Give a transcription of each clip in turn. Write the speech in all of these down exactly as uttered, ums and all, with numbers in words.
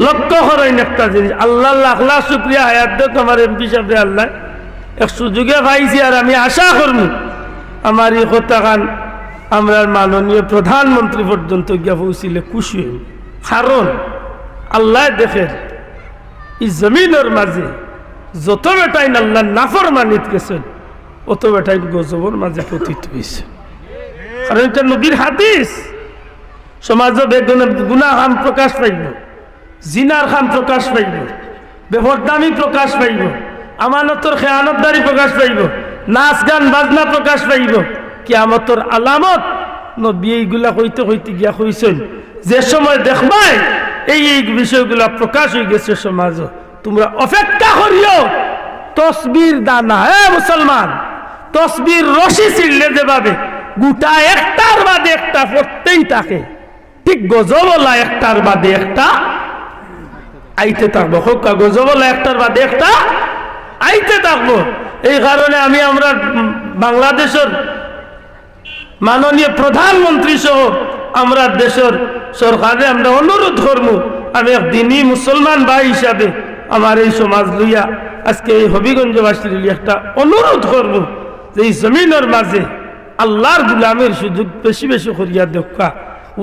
লক্ষ্য করইন একটা জিনিস, আল্লার লাখ লাখ শুকরিয়া, হায়াত দেউক আমার এমপি সাবরে আল্লায়। এক সুযোগে পাইছি, আর আমি আশা করমু আমার ই কথাখান আমরার মাননীয় প্রধানমন্ত্রী পর্যন্ত গিয়া পৌঁছিলে খুশি অইমু। কারণ আল্লায় দেখের, ই জমিনর মাঝে যত বেটাইন আল্লার নাফরমানিত গেছইন, অত বেটাইন গজবর মাঝে পতিত অইছে। কারণ ইটা নবীর হাদিস। সমাজো বেগুনা, গুনা কাম প্রকাশ পাইবো, জিনার কাম প্রকাশ পাইবো, বেপর্দামি প্রকাশ পাইবো, আমানতর খেয়ানতদারি প্রকাশ পাইবো, নাচ গান বাজনা প্রকাশ পাইবো। কিয়ামতর আলামত নবীয়ে ইগুলা কইতে কইতে গিয়া কইছইন, যে সময় দেখবায় এই এই বিষয়গুলা প্রকাশ অইগেছে সমাজো, তুমরা অপেক্ষা করিও। তসবির দানা, হে মুসলমান, তসবির রশি ছিঁড়লে যেভাবে গুটা একটার বাদে একটা পড়তেই থাকে, ঠিক গজব অলা একটার বাদে একটা আইতে থাকবো। কউক্কা, গজব অলা একটার বাদে একটা আইতে থাকবো। এই কারণে আমি আমরার, উম, বাংলাদেশর মাননীয় প্রধানমন্ত্রী সহ আমরার দেশর সরকাররে আমরা অনুরোধ করমু, আমি এক দিনী মুসলমান ভাই হিসাবে আমার এই সমাজ লইয়া আজকে এই হবিগঞ্জবাসী লইয়া একটা অনুরোধ করমু যে ই জমিনর মাঝে আল্লার গুলামির সুযোগ বেশি বেশি করিয়া দেউক্কা,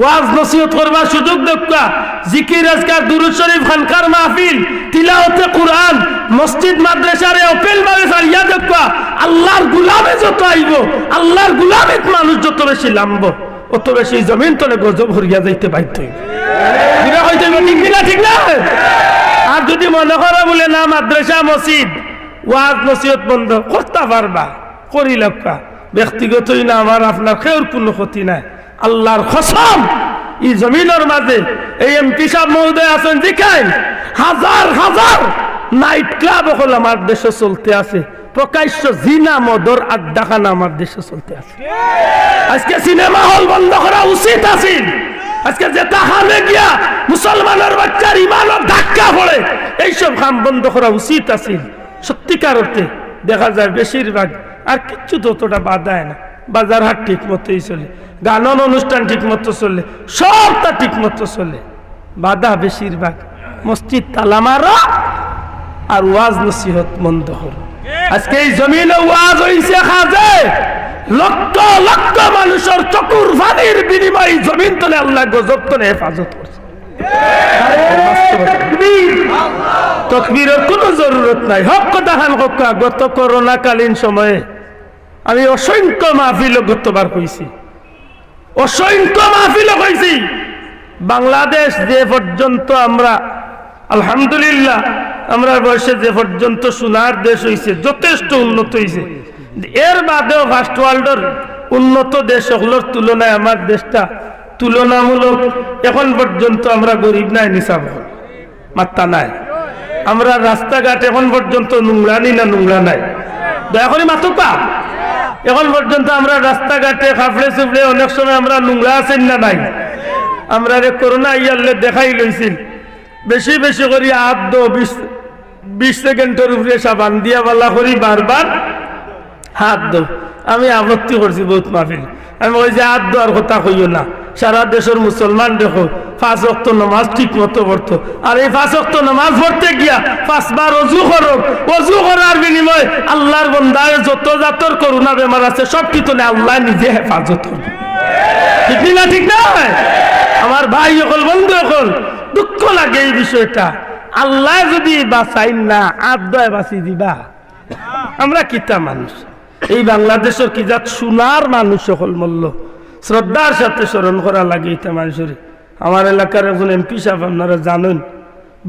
ওয়াজ নসিহত করবার সুযোগ দেউক্কা, জিকির আজকার, দুরূদ শরীফ, খানকার মাহফিল, তিলাওয়াতে কুরআন, মসজিদ মাদ্রাসারে open ভাবে ছাড়িয়া দেউক্কা। আল্লার গুলামে যত আইবো, আল্লার গুলামিত মানুষ যত বেশি লামবো, অত বেশি জমিন তলে গজব হরিয়া যাইতে বাধ্য অইবো। জুরে কইতে অইবো, ঠিক না? ঠিক না? আর যুদি মনে করো বুলে না, মাদ্রাসা, মসজিদ, ওয়াজ নসিহত বন্ধ করতা পারবা, করি লাউক্কা। ব্যক্তিগতই না আমার আপনার কেউর কুনু ক্ষতি নাই। আল্লার কসম, ই জমিনর মাঝে এই এমপি সাব মহোদয় আছইন, জিকাইন, হাজার হাজার night club অকল আমার দেশো চলতে আছে, প্রকাশ্য জিনা মদর আড্ডাখানা আমার দেশো চলতে আছে। আজকে সিনেমা হল বন্ধ করা উচিত আছিল। আজকে যেতা কামে গিয়া মুসলমানর বাচ্চার ইমানর ধাক্কা পড়ে, এইসব কাম বন্ধ করা উচিত আছিল। সত্যিকার অর্থে দেখা যায় বেশিরভাগ আর কিচ্ছু ততটা বাধা অয় না। বাজার হাট ঠিক মতোই চলে, গানন অনুষ্ঠান ঠিক মতো চলে, সবতা ঠিক মতো চলে। বাধা বেশিরভাগ মসজিদ তালা মারা আর ওয়াজ নসিহত বন্ধ করো। আজকে এই জমিনো ওয়াজ অইছে কাজে, লক্ষ লক্ষ মানুষর চকুর পানির বিনিময়ে জমিন তলে আল্লায় গজব তলে হেফাজত করছে। তকবীরর কুনু জরুরত নাই। হক কথাখান কউক্কা, গত করোনাকালীন সময়ে আমি অসংখ্য মাহফিলো গতবার কইছি, অসংখ্য মাহফিলো কইছি, বাংলাদেশ যে পর্যন্ত আমরা, আলহামদুলিল্লাহ, আমরার বয়সে যে পর্যন্ত সোনার দেশ অইছে, যথেষ্ট উন্নত অইছে। এর বাদেও first worldর উন্নত দেশ অকলর তুলনায় আমার দেশটা তুলনামূলক, এখন পর্যন্ত আমরা গরিব নায় নি সাব? মাত্তা নাই। আমরার রাস্তাঘাট এখন পর্যন্ত নোংরা নি না নোংরা নায়? দয়া করি মাতুক্কা। এখন পর্যন্ত আমরার রাস্তাঘাটে কাপড়ে চুপড়ে অনেক সময় আমরা নোংরা আছি না নাই? আমরারে করোনা আইয়ারলে দেখাই লইছিল, বেশি বেশি করি আত দো, বিশ, বিশ সেকেন্ডর উপরে সাবান দিয়া বালা করি বারবার আত দো। আমি আপত্তি করছি বউত মাহফিল। আমি কইছি, আত দোয়ার কথা কইও না। সারা দেশর মুসলমান দেখো, পাঁচ ওয়াক্ত নামাজ ঠিক মতো পড়তো। আর এই পাঁচ ওয়াক্ত নামাজ পড়তে গিয়া পাঁচবার অজু করো, অজু করার বিনিময়ে আল্লার বন্দায় যত জাতর করোনা বেমার আছে, সব কিতনে আল্লায় নিজে হেফাজত করবো। ঠিক নি না? ঠিক না? আমার ভাই অকল, বন্ধু অকল, দুঃখ লাগে এই বিষয়টা। আল্লায় যুদি বাঁচাইন না, আত দোয়ায় বাঁচি দিবা? আমরা কিতা মানুষ? এই বাংলাদেশর কি জাত সোনার মানুষ অকল মরলো। শ্রদ্ধার সাথে স্মরণ করা লাগে ইতা মানুষরে। আমার এলাকার একজন এমপি সাব, আপনারা জানইন,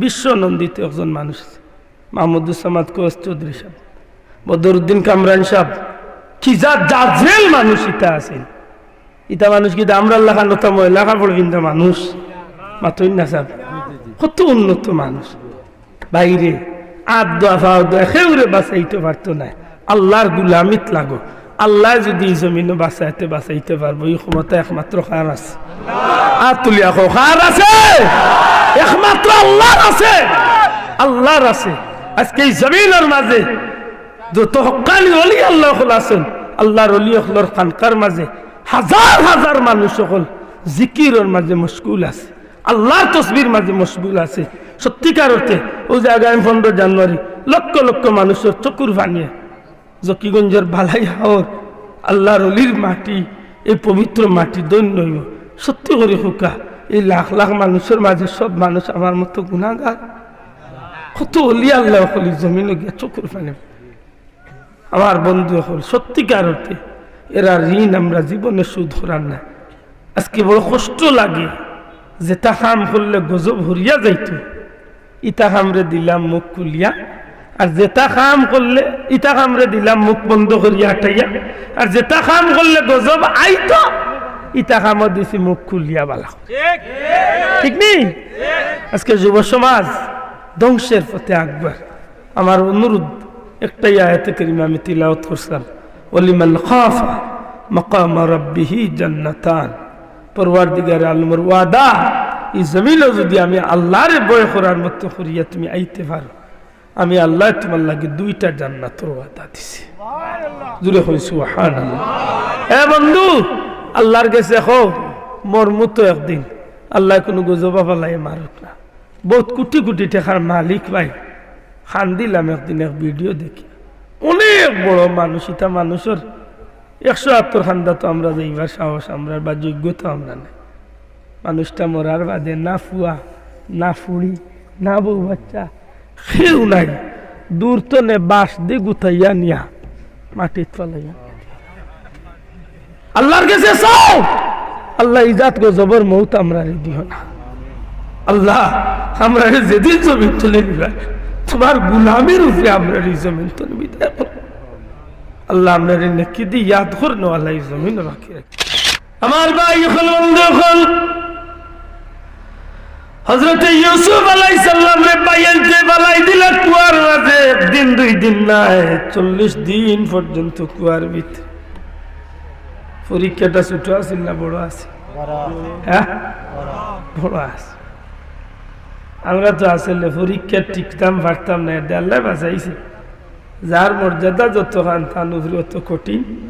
বিশ্বনন্দিত একজন মানুষ আছে, মাহমুদুস সামাদ কয়েস চৌধুরী সাব, বদরুদ্দিন কামরান সাব, কি জাত জাজরেল মানুষ ইতা আছইন। ইতা মানুষ কিতা আমরার লাখান অতা ময়লা কাপড় পিন্দা মানুষ? মাতইন না সাব, কত উন্নত মানুষ। ভাইরে, আত দোয়া, পাও দোয়া, কেউরে বাঁচাইতে পারতো নায়। আল্লার গুলামিত লাগো। আল্লায় যুদি ই জমিনো বাঁচাইতে, বাঁচাইতে পারবো, ই ক্ষমতা একমাত্র কার আছে? আত তুলিয়া কও, কার আছে? একমাত্র আল্লার আছে। আল্লার আছে। আজকে ই জমিনর মাঝে যত হক্কানি অলি আল্লা অকল আছইন, আল্লার অলি অকলর খানকার মাঝে হাজার হাজার মানুষ অকল জিকিরর মাঝে মশগুল আছে, আল্লার তসবির মাঝে মশগুল আছে। সত্যিকার অর্থে অউ যে আগামী পনেরো জানুয়ারি লক্ষ লক্ষ মানুষর চকুর পানিয়ে জকিগঞ্জর বালাই হাওর আল্লার অলির মাটি, এই পবিত্র মাটি ধন্য অইবো। সত্যি করি কউক্কা, এই লাখ লাখ মানুষর মাঝে সব মানুষ আমার মতো গুনাগার? কত অলি আল্লা অকল ই জমিনো গিয়া চকুর পানি। আমার বন্ধু অকল, সত্যিকার অর্থে এরার ঋণ আমরা জীবনে শোধ করার নায়। আজকে বড় কষ্ট লাগে, যেটা কাম করলে গজব হরিয়া যাইতো, ইটা কামরে দিলাম মুখ খুলিয়া, আর যেটা কাম করলে, ইটা কামরে দিলাম মুখ বন্ধ করিয়া আটাইয়া, আর যেটা কাম করলে গজব আইতো, ইটা কামও দিছি মুখ খুলিয়া বালা। ঠিক নি? আজকে যুব সমাজ ধ্বংসের পথে আকবার। আমার অনুরোধ, একটাই আয়াতে কারিমা আমি তিলাওয়াত করছিলাম, "ওয়ালিমান খাফা মাকামা রাব্বিহি জান্নাতান।" পরওয়ারদিগারে আলমর ওয়াদা, ই জমিনো যদি আমি আল্লারে ভয় করার মতো করিয়া তুমি আইতে পারো, আমি আল্লায় তুমার লাগি দুইটা জান্নাতর ওয়াদা দিছি। জুরে কই সুবহানাল্লাহ। এ বন্ধু, আল্লার গেছে কও, মরমু তো একদিন, আল্লায় কুনু গজবা ফালাইয়া মারুক না। বউত কুটি কুটি টেকার মালিক ভাই। কান্দিলাম একদিন এক ভিডিও দেখি। অনেক বড় মানুষ, ইতা মানুষর একশো আত্তর কান্দা তো আমরা যাইবার সাহস আমরার বা যোগ্যতা আমরা নাই। মানুষটা মরার বাদে না ফুয়া, না ফুড়ি, না বউ বাচ্চা, কেউ নাই। দূর তনে বাঁশ দি গুতাইয়া নিয়া মাটিত ফালাইয়া। আল্লার গেছে চাও, আল্লা, ই জাত গজবর মউত আমরারে দিও না। আল্লা, আমরারে যেদিন জমিন তনে নিবায়, তুমার গুলামির উপরে আমরারে ই জমিন তনে বিদায় করো। আল্লা, আমরারে নেকি দি ইয়াদ করনেওয়ালা ই জমিন রাখি রাখি। আমার ভাই অকল, বন্ধু অকল, হজরতে ইউসুফ আলাইহিস সালামরে বাইয়াইন্তে ফালাই দিলা কুয়ার মাঝে, একদিন দুই দিন নায়, চল্লিশ দিন পর্যন্ত কুয়ার ভিতরে। পরীক্ষাটা ছোট আছিল না বড় আছিল? বড়। হ্যাঁ? বড়। বড় আছিল। আমরা তো আসলে পরীক্ষা টিকতাম পারতাম না, এরদায় আল্লায় বাঁচাইছে। যার মর্যাদা যতখান, তান উপরে অত কঠিন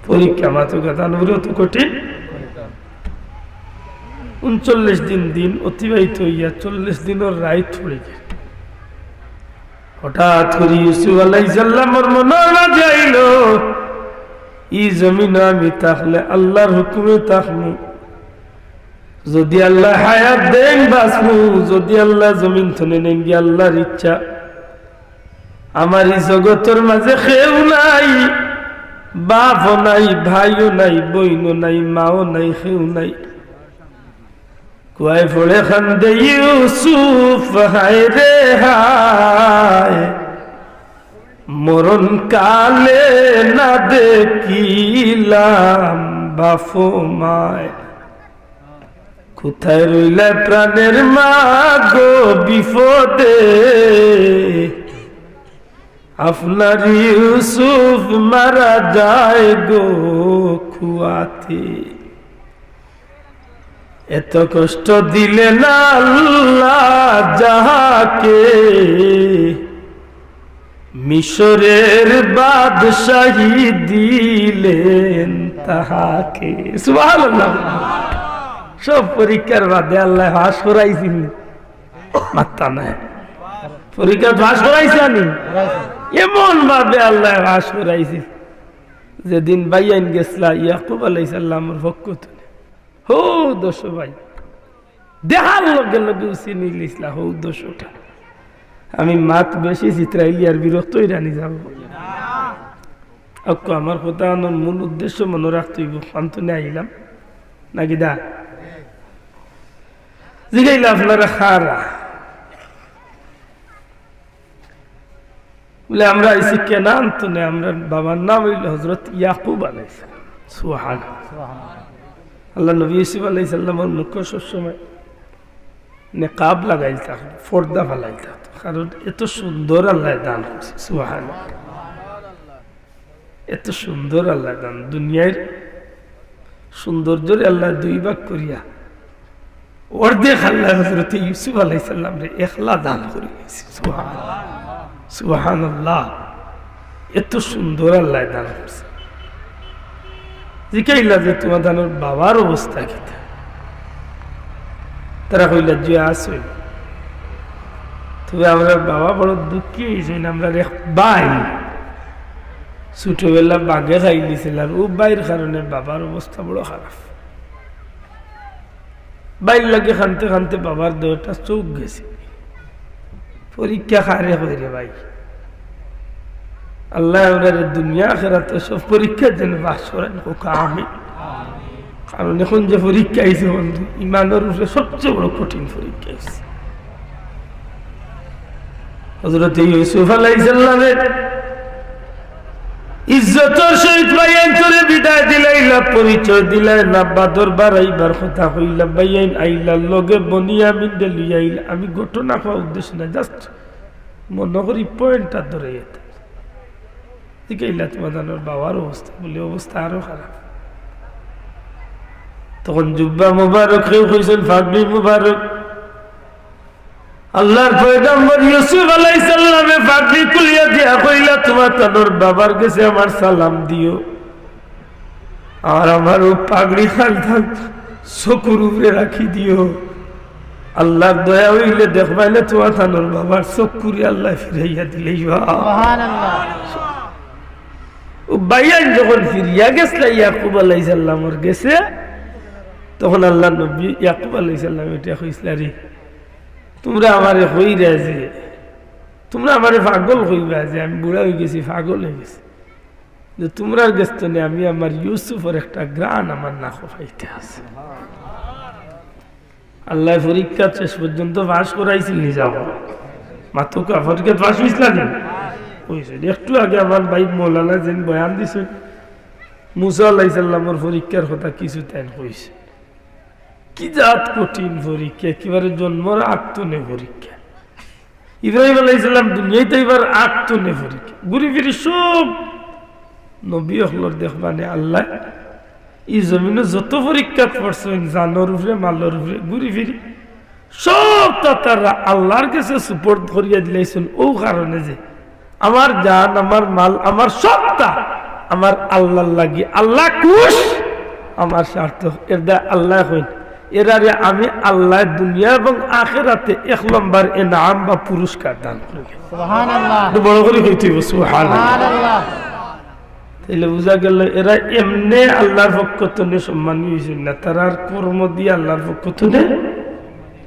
পরীক্ষা, মাতুকা, তান উপরে অত কঠিন। ঊনচল্লিশ দিন, দিন অতিবাহিত অইয়া চল্লিশ দিনর রাইত পড়ি গেল। হঠাৎ করি ইউসুফ আলাইহিস সালামর মনর মাঝে আইলো, ই জমিনো আমি থাকলে আল্লার হুকুমে থাকমু, যদি আল্লায় হায়াত দেইন বাঁচমু, যদি আল্লায় জমিন তনে নেইন গি আল্লার ইচ্ছা। আমার ই জগতর মাঝে কেউ নাই, বাপও নাই, ভাইও নাই, বইনও নাই, মাও নাই, কেউ নাই। কুয়ায় পড়ে কান্দে ইউসুফ, হায় রে হায়, মরণ কালে না দেখিলাম বাপ মায়। কোথায় রইলা প্রাণের মা গো বিপদে? আপনার ইউসুফ মারা যায় গো কুয়াতে। এত কষ্ট দিলেন আল্লাহ যাহাকে, মিশরের বাদশাহী দিলেন তাহাকে। সুবহানাল্লাহ। সব পরীক্ষার বাদে আল্লায় পাস করাইছইন। মাত্তা নাই। পরীক্ষা পাস করাইছইন নি? এমন ভাবে আল্লায় পাস করাইছইন। যেদিন বাইয়াইন গেছলা ইয়াকুব আলাইহিস সালামর পক্ষ তনে, হউ দশ ভাই, দেখার লগে লগে চিনি লিছলা, হউ দশটা। আমি মাত বেশি চিত্রাইলি আর বিরক্ত অইরানি যাবো। অক্কো আমার কথা আনর মূল উদ্দেশ্য মনো রাখতে অইবো, কান্তনে আইলাম নাকি দা? জিগাইলা আপনারা কারা? বলে, "আমরা আইছি কেনান তনে, আমরার বাবার নাম অইলো হজরত ইয়াকুব আলাইহিস সালাম।" সুবহানাল্লাহ। আল্লার নবী ইউসুফ আলাইহিস সালামর মুখো সবসময় নেকাব লাগাইল থাকতো, পর্দা ফালাইল থাকতো, কারণ এত সুন্দর আল্লায় দান করছে। সুবহানাল্লাহ। এত সুন্দর আল্লায় দান, দুনিয়ার সৌন্দর্যরে আল্লায় দুই ভাগ করিয়া অর্ধেক আল্লায় হজরতে ইউসুফ আলাইহিস সালামরে একলা দান করি দিছে। সুবহানাল্লাহ, সুবহানাল্লাহ, এত সুন্দর আল্লায় দান করছে। জিকাইলা যে, "তুমার দানর বাবার অবস্থা কিতা?" তারা কইলা যে, "আছে।" তবে আমরার বাবা বড় দুঃখী অইছইন, আমরার এক ভাই ছোটবেলা বাঘে খাইলিছিল, আর অউ ভাইর কারণে বাবার অবস্থা বড় খারাপ। ভাইর লাগি কানতে কানতে বাবার দুইটা চউখ গেছে। পরীক্ষা কারে কয় রে ভাই? আল্লায় আমরারে দুনিয়া আখেরাতর সব পরীক্ষাত যেন পাস করাইন, কউক্কা আমিন। কারণ অখন যে পরীক্ষা আইছে বন্ধু, ইমানর উপরে সবচেয়ে বড় কঠিন পরীক্ষা আইছে। হযরত ইউসুফ আলাইহিস সালামে ইজ্জতর সহিত ভাইয়াইন্তরে বিদায় দিলাইলা, পরিচয় দিলাইলা, বাদর বারাইবার কথা কইলা, ভাইয়াইন আইলা, লগে বনিয়ামিনরে লইয়া আইলা। আমি ঘটনা কওয়ার উদ্দেশ্য না, just মনো করি point টা ধরে গেছে। জিকাইলা, "তুমার তানর বাবার অবস্থা?" বলে, "অবস্থা আরো খারাপ।" তখন জুব্বা মুবারক, কেউ কইছইন পাগড়ি মুবারক। আল্লার পয়গম্বর ইউসুফ আলাইহিস সালামে পাগড়ি খুলিয়া দিয়া কইলা, "তুমার তানর বাবার গেছে আমার সালাম দিও, আর আমার অউ পাগড়ি খান চকুর উপরে রাখি দিও। আল্লার দয়া অইলে দেখবায়নে তুমার তানর বাবার চকুরে আল্লায় ফিরাইয়া দিলাইবা।" সুবহানাল্লাহ। অউ ভাইয়াইন যখন ফিরিয়া গেছলা ইয়াকুব আলাইহিস সালামর গেছে, তখন আল্লার নবী ইয়াকুব আলাইহিস সালামে ইটা কইছলা, "রে, তুমরা আমারে কইরা যে, তুমরা আমারে পাগল কইবা যে আমি বুড়া অইগেছি, পাগল অইগেছি, যে তুমরার গেছ থনে আমি আমার ইউসুফর একটা ঘ্রাণ আমার নাকো পাইতে আছে।" আল্লায় পরীক্ষাত শেষ পর্যন্ত পাস করাইছিল নি? যাও, মাতউক্কা, পরীক্ষাত পাস অইছলা নি? অইছে। একটু আগে আমার ভাই মৌলানা যেইন বয়ান দিছইন, মুসা আলাইহিস সালামর পরীক্ষার কথা কিছু তাইন কইছইন। কি জাত কঠিন পরীক্ষা, একেবারে জন্মর আগ থনে পরীক্ষা। ইব্রাহিম আলাইহিস সালাম দুনিয়াত আইবার আগ থনে পরীক্ষা। ঘুরি ফিরি সব নবী অকলর দেখবানে আল্লায় ই জমিনো যত পরীক্ষাত পড়ছইন, জানর উপরে, মালর উপরে, ঘুরি ফিরি সবতা তারা আল্লার গেছে সুপর্দ করিয়া দিলাইছইন। অউ কারণে যে আমার জান, আমার মাল, আমার সবতা আমার আল্লার লাগি, আল্লা খুশ, আমার স্বার্থ। এরদায় আল্লায় কইন, এরারে আমি আল্লায় দুনিয়া এবং আখেরাতে এক লম্বর এনাম বা পুরস্কার দান করমু। সুবহানাল্লাহ। একটু বড় করি কইতে অইবো, সুবহানাল্লাহ। সুবহানাল্লাহ। তাইলে বুঝা গেল, এরা এমনে আল্লার পক্ষ থনে সম্মানী অইছইন না, তারার কর্ম দিয়া আল্লার পক্ষ থনে,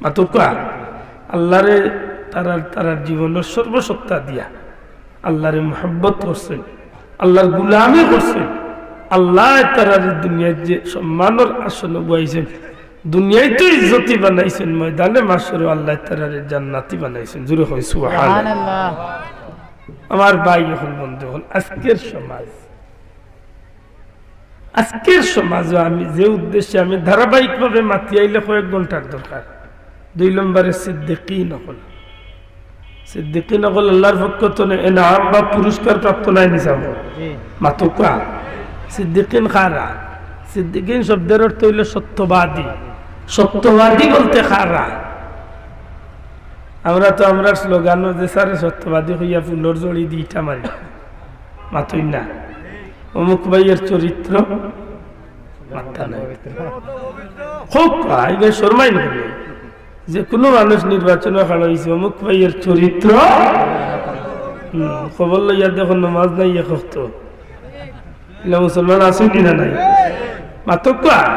মাতউক্কা, আল্লারে তারার, তারার জীবনর সর্বসত্তা দিয়া আল্লারে মহব্বত করছইন, আল্লার গুলামি করছইন। আল্লায় তারারে দুনিয়াত যে সম্মানর আসনো বওয়াইছইন, দুনিয়াত তো ইজ্জতি বানাইছইন, ময়দানে মাশরো আল্লায় তারারে জান্নাতি বানাইছইন। জুরে কই সুবহানাল্লাহ। সুবহানাল্লাহ। আমার ভাই অকল, বন্ধু অকল, আজকের সমাজ, আজকের সমাজো আমি যে উদ্দেশ্যে আমি ধারাবাহিকভাবে মাতি আইলে কয়েক ঘন্টার দরকার। দুই নম্বরে সিদ্দিকিন অকল। সিদ্দিকিন অকল আল্লার পক্ষ থনে এনাম বা পুরস্কার প্রাপ্ত নায় নি যাবো? জি। মাতউক্কা। সিদ্দিকিন কারা? সিদ্দিকিন শব্দর অর্থ অইলো সত্যবাদী। সত্যবাদী বলতে কারা? আমরা তো আমরার স্লোগানো যে সারে সত্যবাদী কইয়া ফুলর জড়ি দি ইটা মারি। মাতইন না। অমুক ভাইয়ের চরিত্র মাত্তা নাই। হউক, আইগে শরমাইন করি। যে কুনু মানুষ নির্বাচনো খাড়া অইছে, অমুক ভাইয়ের চরিত্র, হুম, খবর লইয়া দেখো, নমাজ নাই এক অক্ত। ইলা মুসলমান আছইন নি না নাই? মাতউক্কা,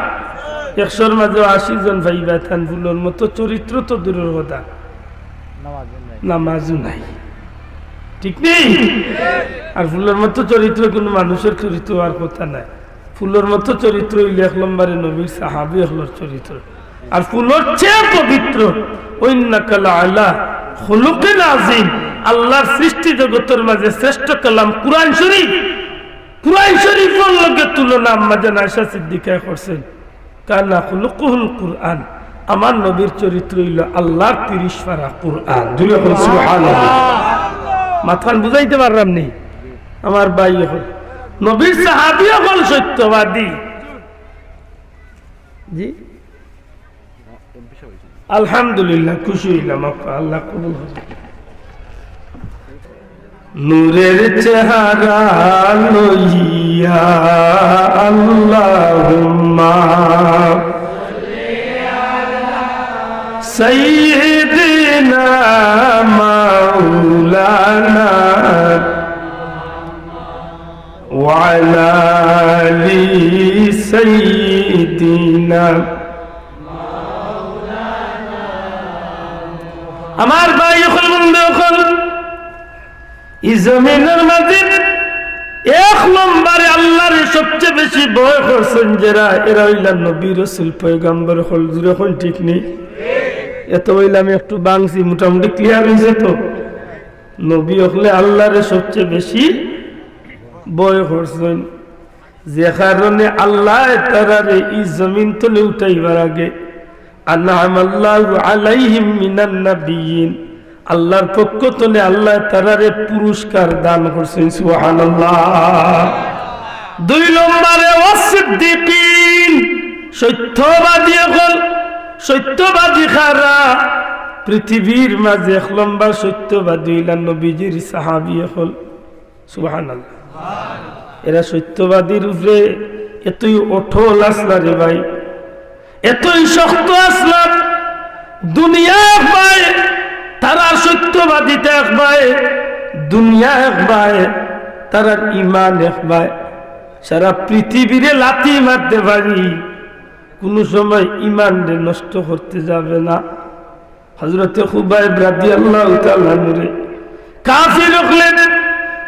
একশোর মাঝে আশি জন পাইবা, তান ফুলর মতো চরিত্র তো দূরর কথা, নামাজও নাই। ঠিক নি? আর ফুলর মতো চরিত্র কুনু মানুষর চরিত্র অওয়ার কথা নায়। ফুলর মতো চরিত্র অইলে এক নম্বরে নবীর সাহাবী অকলর চরিত্র। আর ফুলর চেয়ে পবিত্র, "ওয়া ইন্নাকা লাআলা খুলুকিন আযীম।" আল্লার সৃষ্টি জগতর মাঝে শ্রেষ্ঠ কালাম কুরআন শরীফ। কুরআন শরীফর লগে তুলনা আম্মাজান আয়েশা সিদ্দিকায় করছইন, "কানা খুলুকুহুল কুরআন।" আমার নবীর চরিত্র অইলো আল্লার তিরিশ পারা কুরআন। জুরে কইন সুবহানাল্লাহ। মাতখান বুঝাইতে পারলাম নি? আমার ভাই অকল, নবীর সাহাবী অকল সত্যবাদী। জি, আলহামদুলিল্লাহ, খুশি অইলাম, আল্লাহ কবুল করুন। নূরের চেহারা লইয়া আল্লাহুম্মা সাইয়্যিদিনা আমার ভাই অকল, বন্ধু অকল, ই জমিনর মাঝে এক নম্বরে আল্লাহরে সবচেয়ে বেশি ভয় করছইন যেরা, এরা অইলা নবী, রসুল, পয়গম্বর অকল। জুরে কইন, ঠিক নি? এত অইলে আমি একটু ভাঙছি, মোটামুটি clear অইছে তো? নবী অকলে আল্লাহরে সবচেয়ে বেশি ভয় করছইন, যে কারণে আল্লায় তারারে ই জমিন তনে উঠাইবার আগে, আনআমাল্লাহু আলাইহিম মিনান নাবিয়্যিন, আল্লাহর পক্ষ তনে আল্লায় তারারে পুরস্কার দান করছইন। সুবহানাল্লাহ। দুই নম্বরে ওয়াসিদ্দিকিন, সত্যবাদী অকল। সত্যবাদী কারা? পৃথিবীর মাঝে এক নম্বর সত্যবাদী অইলা নবীজির সাহাবী অকল। সুবহানাল্লাহ। এরা সত্যবাদীর উপরে এতই অটল আছলা রে ভাই, এতই শক্ত আছলা। দুনিয়া একবায় তারার সত্যবাদিতা, একবায় দুনিয়া, একবায় তারার ইমান, একবায় সারা পৃথিবীরে লাথি মারতে পারি, কুনু সময় ইমানরে নষ্ট করতে যাবে না। হযরতে খুবাইব রাদিয়াল্লাহু তাআলা আনহুরে কাফির অকলে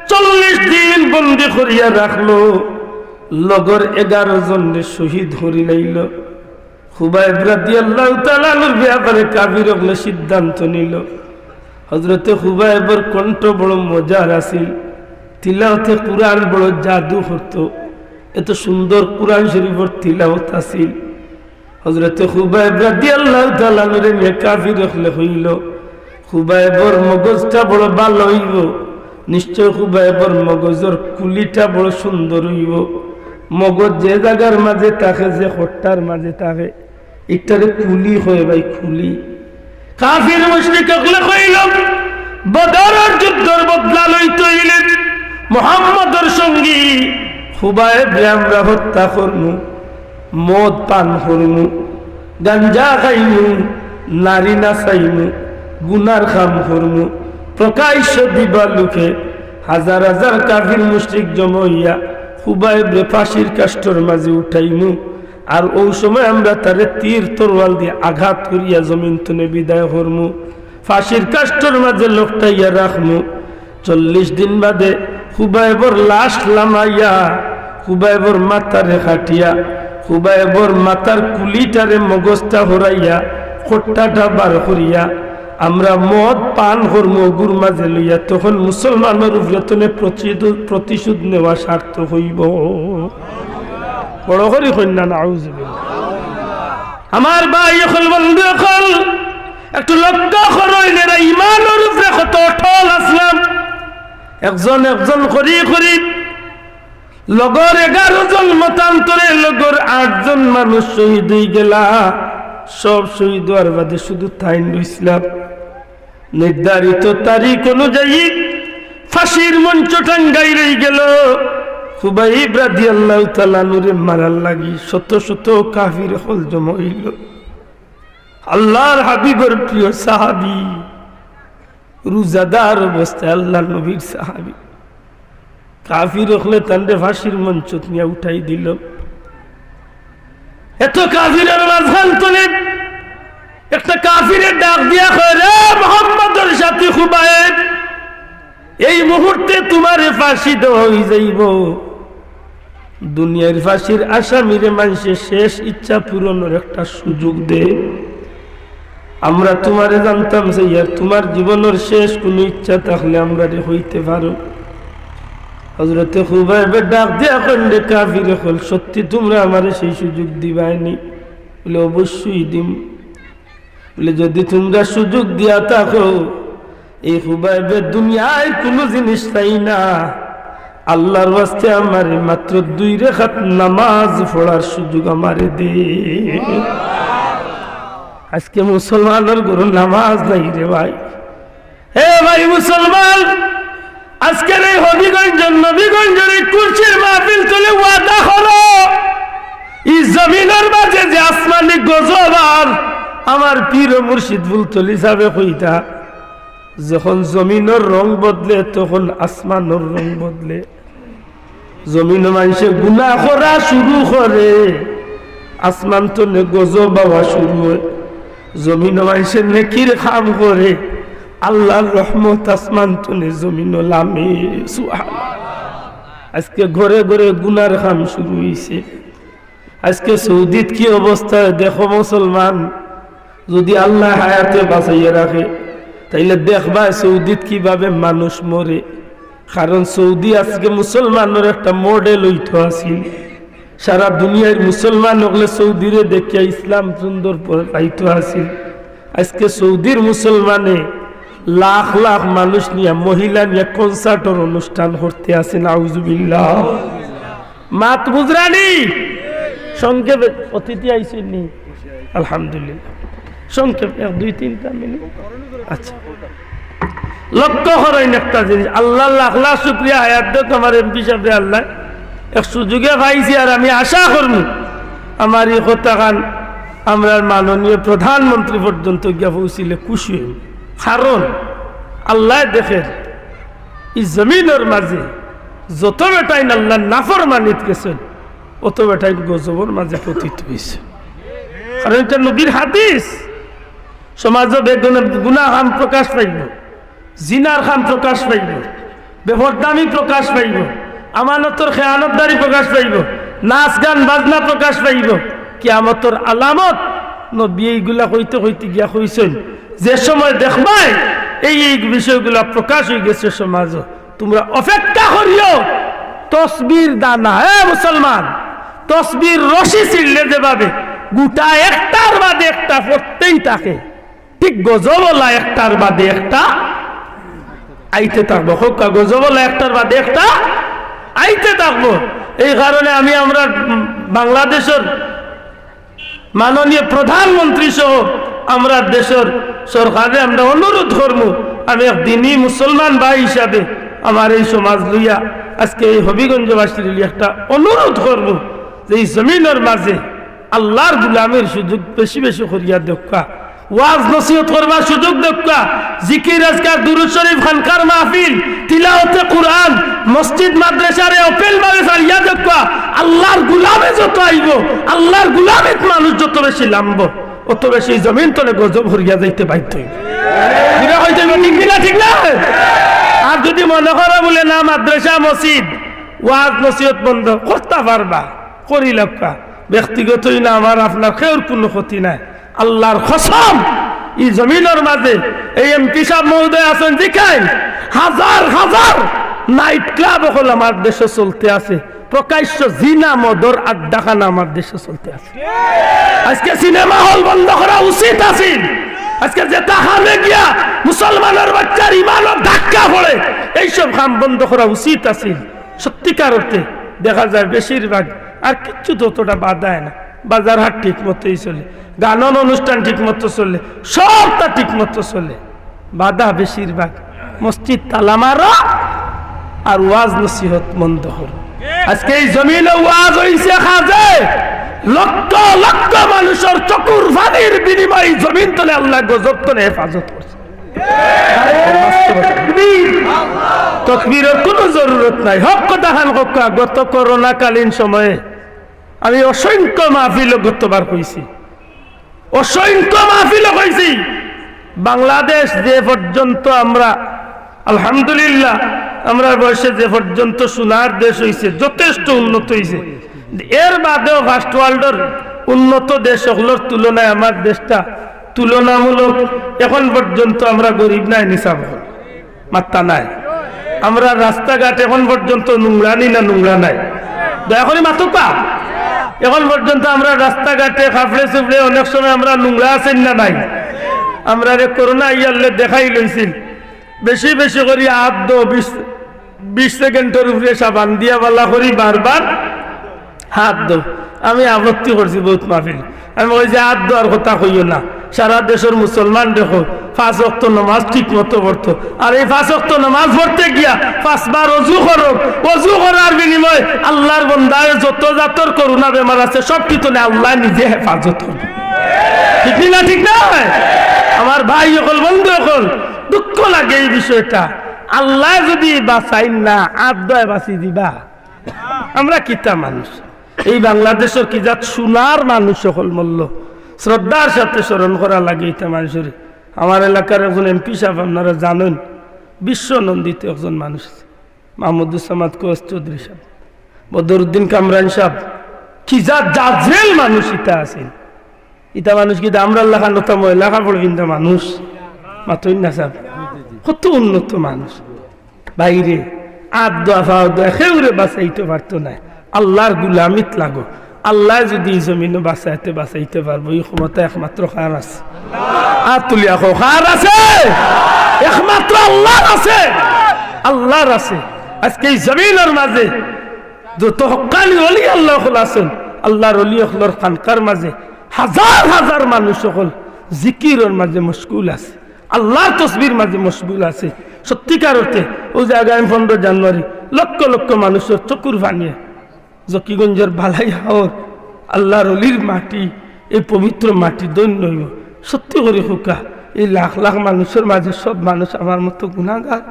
চল্লিশ দিন বন্দী করিয়া রাখলো, লগর এগারো জনরে শহীদ করিলাইলো। খুবাইব রাদিয়াল্লাহু তাআলা আনহুর ব্যাপারে কাফির অকলে সিদ্ধান্ত নিলো। হযরতে খুবাইবর কণ্ঠ বড় মজার আছিল, তিলাওতে কুরআন বড় জাদু করতো, এত সুন্দর কুরআন শরীফর তিলাওত আছিল। হযরতে খুবাইব রাদিয়াল্লাহু তাআলা আনহুরে নিয়া কাফির অকলে কইলো, "খুবাইবর মগজটা বড় ভালা অইবো, নিশ্চয় খুবাইবর মগজর কুলিটা বড় সুন্দর অইবো। মগজ যে জাগার মাঝে থাকে, যে খোট্টার মাঝে থাকে, ইটারে কুলি কয় ভাই, কুলি।" কাফির মুশরিক অকলে কইলো, "বদরর যুদ্ধর বদলা লইতে অইলে মুহাম্মদর সঙ্গী খুবাইবরে আমরা হত্যা করমু, মদ পান করমু, গাঞ্জা খাইমু, নারী নাচাইমু, গুনার কাম করমু।" প্রকাশ্য দিবালুকে হাজার হাজার কাফির মুশরিক জমা অইয়া খুবাইবরে ফাঁসির কাষ্ঠর মাঝে উঠাইমু। আর অউ সময় আমরা তারে তীর তরোয়াল দিয়া আঘাত করিয়া জমিন তনে বিদায় করমু। ফাঁসির কাষ্ঠর মাঝে লটকাইয়া রাখমু। চল্লিশ দিন বাদে খুবাইবর লাশ লামাইয়া, খুবাইবর মাথারে কাটিয়া, খুবাইবর মাথার কুলিটারে মগজটা হরাইয়া, খোট্টাটা বার করিয়া, আমরা মদ পান করমু অগুর মাঝে লইয়া, তখন মুসলমানর উপরে তনে প্রতিশোধ, প্রতিশোধ নেওয়া সার্থক অইবো। বড় করি কইন না, নাউজুবিল্লাহ। আমার ভাই অকল, বন্ধু অকল, একটু লক্ষ্য করইন, এরা ইমানর উপরে কত অটল আছলা। একজন একজন করি করি লগর এগারো জন, মতান্তরে লগর আট জন মানুষ শহীদ অইগেলা। সব শহীদ অওয়ার বাদে শুধু তাইন রইছলা। নির্ধারিত তারিখ অনুযায়ী ফাঁসির মঞ্চ টাঙ্গাই রইগেলো। খুবাইব রাদিয়াল্লাহু তাআলা আনহুরে মারার লাগি শত শত কাফির অকল জমা অইলো। আল্লাহর হাবিবর প্রিয় সাহাবী, রোজাদার অবস্থায় আল্লাহর নবীর সাহাবী, কাফির অকলে তানরে ফাঁসির মঞ্চত নিয়া উঠাই দিলো। এত কাফিরর মাঝখান তনে একটা কাফিরে ডাক দিয়া কয়, "রে মুহাম্মদর সাথী খুবাইব, এই মুহূর্তে তুমারে ফাঁসি দেওয়া অইযাইবো। দুনিয়ার ফাঁসির আসামিরে মানষে শেষ ইচ্ছা পূরণর একটা সুযোগ দে। আমরা তুমারে জানতাম চাইয়ার, তুমার জীবনর শেষ কুনু ইচ্ছা থাকলে আমরারে কইতে পারো।" হযরতে খুবাইবে ডাক দিয়া কইন, "রে কাফির অকল, সত্যি তুমরা আমারে সেই সুযোগ দিবায়নি?" বলে, "অবশ্যই দিমু।" বলে, "যদি তুমরা সুযোগ দিয়া থাকো, এই খুবাইবে দুনিয়ার কুনু জিনিস চাই না, আল্লাহর ওয়াস্তে আমারে মাত্র দুই রেকাত নামাজ পড়ার সুযোগ আমারে দে।" আজকে মুসলমানর ঘরো নামাজ নাই রে ভাই। হে ভাই মুসলমান, আজকের এই হবিগঞ্জ, নবীগঞ্জর এই খুশির মাহফিল তনে ওয়াদা করো, ই জমিনর মাঝে যে আসমানি গজব আর আমার পীর ও মুর্শিদ ফুলতলি সাবে কইতা, যখন জমিনর রং বদলে, তখন আসমানর রং বদলে। জমিনো মানষে গুনা করা শুরু করে, আসমান তনে গজব আওয়া শুরু অয়। জমিনো মানষে নেকির কাম করে, আল্লাহর রহমত আসমান তনে জমিনো লামে। সুবহান। আজকে ঘরে ঘরে গুনার কাম শুরু অইছে। আজকে সৌদিত কি অবস্থা দেখো মুসলমান, যদি আল্লায় হায়াতে বাঁচাইয়া রাখে, তাইলে দেখবায় সৌদিত কিভাবে মানুষ মরে। কারণ সৌদি আজকে মুসলমানর একটা মডেল অইতো আছিল। সারা দুনিয়ার মুসলমান অকলে সৌদিরে দেখিয়া ইসলাম সুন্দর পাইতো আছিল। আজকে সৌদির মুসলমানে লাখ লাখ মানুষ নিয়া, মহিলা নিয়া কনসার্টর অনুষ্ঠান করতে আছে। নাউজুবিল্লাহ। মাত বুঝরানি? সংক্ষেপে, অতিথি আইছইন নি? আলহামদুলিল্লাহ। সংক্ষেপ এক দুই তিনটা মিনিট। আচ্ছা, লক্ষ্য করইন একটা জিনিস, আল্লাহর লাখ লাখ শুকরিয়া, হায়াত দেউক আমার এমপি সাহেবরে আল্লায়। এক সুযোগে পাইছি, আর আমি আশা করমু আমার ই কথাখান আমরার মাননীয় প্রধানমন্ত্রী পর্যন্ত গিয়া পৌঁছিলে খুশি অইমু। কারণ আল্লায় দেখের ই জমিনর মাঝে যত বেটাইন আল্লাহর নাফরমানিত গেছইন, অত বেটাইন গজবর মাঝে পতিত অইছে। কারণ ইটা নবীর হাদিস। সমাজো বেগুনা-, গুনা কাম প্রকাশ পাইবো, জিনার কাম প্রকাশ পাইবো, বেপর্দামি প্রকাশ পাইবো, আমানতর খেয়ানতদারি প্রকাশ পাইবো, নাচ গান বাজনা প্রকাশ পাইবো। কিয়ামতর আলামত নবী এইগুলা কইতে কইতে গিয়া কইছইন, যে সময় দেখবায় এই এই বিষয়গুলা প্রকাশ অইগেছে সমাজো, তুমরা অপেক্ষা করিও। তসবির দানা, হে মুসলমান, তসবির রশি ছিঁড়লে যেভাবে গুটা একটার বাদে একটা পড়তেই থাকে, ঠিক গজবলা একটার বাদে একটা আইতে থাকবো। কউক্কা, গজবলা একটার বাদে একটা আইতে থাকবো। এই কারণে আমি আমরার, উম, বাংলাদেশর মাননীয় প্রধানমন্ত্রী সহ আমরার দেশর সরকাররে আমরা অনুরোধ করমু, আমি এক দিনী মুসলমান ভাই হিসাবে আমার এই সমাজ লইয়া আজকে এই হবিগঞ্জবাসীর লইয়া একটা অনুরোধ করমু যে ই জমিনর মাঝে আল্লাহর গুলামির সুযোগ বেশি বেশি করিয়া দেউক্কা, ওয়াজ নসিহত করবার সুযোগ দেউক্কা, জিকির আজকার, দুরূদ শরীফ, খানকার মাহফিল, তিলাওয়াতে কুরআন, মসজিদ মাদ্রাসারে open ভাবে চালাইয়া দেউক্কা। আল্লাহর গুলামে যত আইবো, আল্লাহর গুলামিত মানুষ যত বেশি লামবো, অত বেশি জমিন তলে গজব হরিয়া যাইতে বাধ্য অইবো। ঘুরে কইতে অইবো, ঠিক না? ঠিক না? আর যদি মনে করো বুলে না, মাদ্রাসা, মসজিদ, ওয়াজ নসিহত বন্ধ, করতা পারবা, করি লাউক্কা। ব্যক্তিগতই না আমার আপনার কেউর কুনু ক্ষতি নাই। আল্লাহর কসম, ই জমিনর মাঝে এই এমপি সাহেব মহোদয় আছইন, জিকাইন, হাজার হাজার নাইট ক্লাব অকল আমার দেশো চলতে আছে, প্রকাশ্য জিনা মদর আড্ডাখানা আমার দেশো চলতে আছে। আজকে সিনেমা হল বন্ধ করা উচিত আছিল। আজকে যেতা কামে গিয়া মুসলমানর বাচ্চার ইমানর ধাক্কা পড়ে, এইসব কাম বন্ধ করা উচিত আছিল। সত্যিকার অর্থে দেখা যায় বেশিরভাগ আর কিচ্ছু ততটা বাধায় না। বাজার হাট ঠিক মতোই চলে, গানন অনুষ্ঠান ঠিক মতো চলে, সবতা ঠিক মতো চলে। বাধা বেশিরভাগ মসজিদ তালা মারো আর ওয়াজ নসিহত বন্ধ করো। আজকে এই জমিনো ওয়াজ অইছে কাজে, লক্ষ লক্ষ মানুষর চকুর পানির বিনিময়ে জমিন তনে আল্লায় গজব তনে হেফাজত করছে। তকবীরর কুনু জরুরত নাই। হক কথাখান কউক্কা, গত করোনাকালীন সময়ে আমি অসংখ্য মাহফিলো গতবার কইছি, অসংখ্য মাহফিলো কইছি, বাংলাদেশ যে পর্যন্ত আমরা, আলহামদুলিল্লাহ, আমরার বয়সে যে পর্যন্ত সোনার দেশ অইছে, যথেষ্ট উন্নত অইছে। এর বাদেও ফার্স্ট ওয়ার্ল্ডর উন্নত দেশ অকলর তুলনায় আমার দেশটা তুলনামূলক এখন পর্যন্ত আমরা গরিব নায় নি সাব অকল? মাত্তা নাই। আমরার রাস্তাঘাট এখন পর্যন্ত নোংরা নি না নোংরা নায়? দয়া করি মাতুক্কা। এখন পর্যন্ত আমরার রাস্তাঘাটে কাপড়ে চুপড়ে অনেক সময় আমরা নোংরা আছি না নাই? আমরারে করোনা আইয়ারলে দেখাই লইছিল, বেশি বেশি করি আত দো, বিশ বিশ সেকেন্ডর উপরে সাবান দিয়া বালা করি বারবার হাত দো। আমি আপত্তি করছি বউত মাহফিল, আমি কইছি, "হাত দোয়ার কথা কইও না, সারা দেশর মুসলমান দেখো, পাঁচ ওয়াক্ত নামাজ ঠিক মতো পড়তো, আর এই পাঁচ ওয়াক্ত নামাজ পড়তে গিয়া পাঁচবার অজু করো, অজু করার বিনিময়ে আল্লাহর বন্দায় যত জাতর করোনা বেমার আছে সব কিতনে আল্লাহ নিজে হেফাজত করবো।" ঠিক নি না? ঠিক না? আমার ভাই অকল, বন্ধু অকল, দুঃখ লাগে এই বিষয়টা। আল্লাহ যদি বাঁচাইন না, হাত দোয়ায় বাঁচি দিবা? আমরা কিতা মানুষ? এই বাংলাদেশর কি জাত সোনার মানুষ অকল মরল, শ্রদ্ধার সাথে স্মরণ করা লাগে ইতা মানুষরে। আমার এলাকার একজন এমপি সাহেব, আপনারা জানেন, বিশ্বনন্দিত একজন মানুষ আছে, মাহমুদুস সামাদ কয়েস চৌধুরী সাহেব, বদরুদ্দিন কামরান সাহেব, কি জাত জাজরেল মানুষ ইতা আছিল। ইতা মানুষ কিন্তু আমরার লাখান অতা ময়লা কাপড় পিন্দা মানুষ, মাতইন না সাহেব, কত উন্নত মানুষ। বাইরে আত দোয়া, ফাও দোয়া, কেউরে বাঁচাইতে পারতো নায়। আল্লার গুলামিত লাগো। আল্লায় যুদি ই জমিনো বাঁচাইতে, বাঁচাইতে পারবো, ই ক্ষমতা একমাত্র কার আছে? আত তুলিয়া কও, কার আছে? একমাত্র আল্লার আছে, আল্লার আছে। আজকে ই জমিনর মাঝে যত হক্কানি অলি আল্লা অকল আছইন, আল্লার অলি অকলর খানকার মাঝে হাজার হাজার মানুষ অকল জিকিরর মাঝে মশগুল আছে, আল্লার তসবির মাঝে মশগুল আছে। সত্যিকার অর্থে অউ যে আগামী পনেরো জানুয়ারি লক্ষ লক্ষ মানুষর চকুর পানিয়ে জকিগঞ্জর বালাই হাওর আল্লার অলির মাটি, এই পবিত্র মাটি ধন্য অইবো। সত্যি করি কউক্কা, এই লাখ লাখ মানুষর মাঝে সব মানুষ আমার মতো গুনাগার।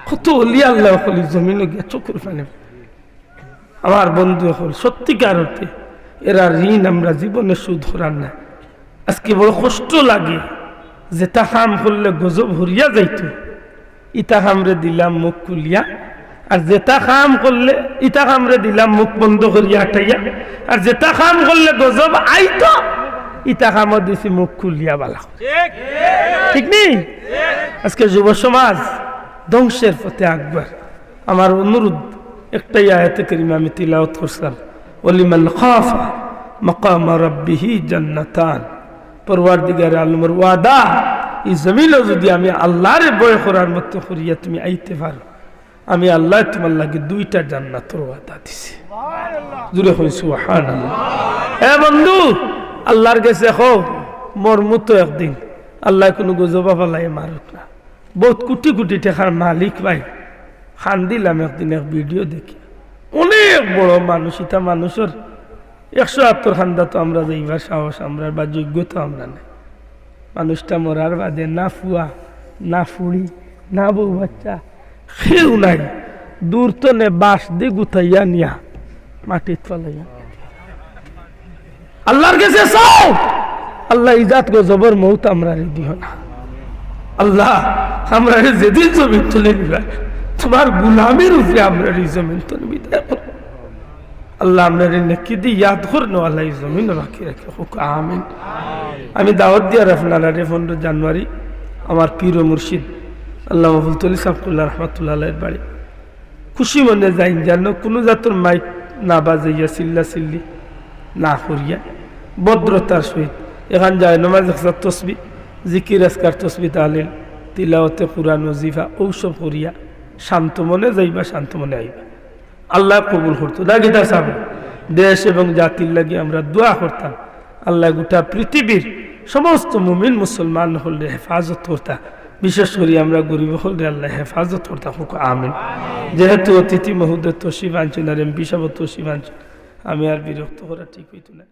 কত অলি আল্লা অকল ই জমিনো গিয়া চকুর পানি। আমার বন্ধু অকল, সত্যিকার অর্থে এরার ঋণ আমরা জীবনে শোধ করার নায়। আজকে বড় কষ্ট লাগে, যেটা কাম করলে গজব হরিয়া যাইতো, ইতা কামরে দিলাম মুখ খুলিয়া, আর যেটা কাম করলে, ইতা কামরে দিলাম মুখ বন্ধ করিয়া আটাইয়া, আর যেটা কাম করলে গজব আইতো, ইতা কামও দিছি মুখ খুলিয়া বালা। ঠিক নি? আজকে যুব সমাজ ধ্বংসের পথে আকবার। আমার অনুরোধ, একটাই আয়াতে কারিমা আমি তিলাওয়াত করছিলাম, "ওয়ালিমান খাফা মাকামা রাব্বিহি জান্নাতান।" পরওয়ারদিগারে আলমর ওয়াদা, ই জমিনো যুদি আমি আল্লারে ভয় করার মতো করিয়া তুমি আইতে পারো, আমি আল্লায় তুমার লাগি দুইটা জান্নাতর ওয়াদা দিছি। জুরে কইন সুবহানাল্লাহ। এ বন্ধু, আল্লার গেছে কও, মরমু তো একদিন, আল্লায় কুনু গজবা ফালাইয়া মারুক না। বউত কুটি কুটি টেকার মালিক ভাই। কান্দিলাম একদিন এক ভিডিও দেখি, অনেক বড় মানুষ, ইতা মানুষর একশো আত্তর কান্দা তো আমরা যাইবার সাহস আমরার বা যোগ্যতা আমরার নাই। মানুষটা মরার বাদে না ফুয়া, না ফুড়ি, না বউ বাচ্চা, কেউ নাই। দূর তনে বাঁশ দি গুতাইয়া নিয়া মাটিত ফালাইয়া। আল্লার গেছে চাও, আল্লা ই জাত গজবর মউত আমরারে দিও না। আল্লা, আমরারে যেদিন জমিন তনে নিবায়, তুমার গুলামির উপরে আমরারে ই জমিন তনে বিদায় করো। আল্লা, আমরারে নেকি দি ইয়াদ করনেওয়ালা ই জমিনো রাখি রাখি কউক্কা, আমিন। আমি দাওয়াত দিয়ার আপনারারে পনেরো জানুয়ারি আমার পীর ও মুর্শিদ আল্লামা ফুলতলি সাহেব কিবলা রহমতুল্লাহ আলাইহির বাড়ি। খুশি মনে যাইন, যেন কুনু জাতর মাইক না বাজাইয়া, চিল্লা চিল্লি না করিয়া, ভদ্রতার সহিত এখান যায় নমাজ, একসাথ তসবি, জিকির আজকার, তসবি তাহলিল, তিলাওয়াতে কুরআন, ওজিফা, অউ সব করিয়া শান্ত মনে যাইবা, শান্ত মনে আইবা। আল্লায় কবুল করতো। দা কিতা সাব, দেশ এবং জাতির লাগি আমরা দোয়া করতাম। আল্লায় গোটা পৃথিবীর সমস্ত মুমিন মুসলমান অকলরে হেফাজত করতা, বিশেষ করি আমরা গরিব অকলরে আল্লায় হেফাজত করতা, কউক্কা আমিন। যেহেতু অতিথি মহোদয় তশরিফ আনছইন আর এমপি সাহেব তশরিফ আনছইন, আমি আর বিরক্ত করা ঠিক অইতো না।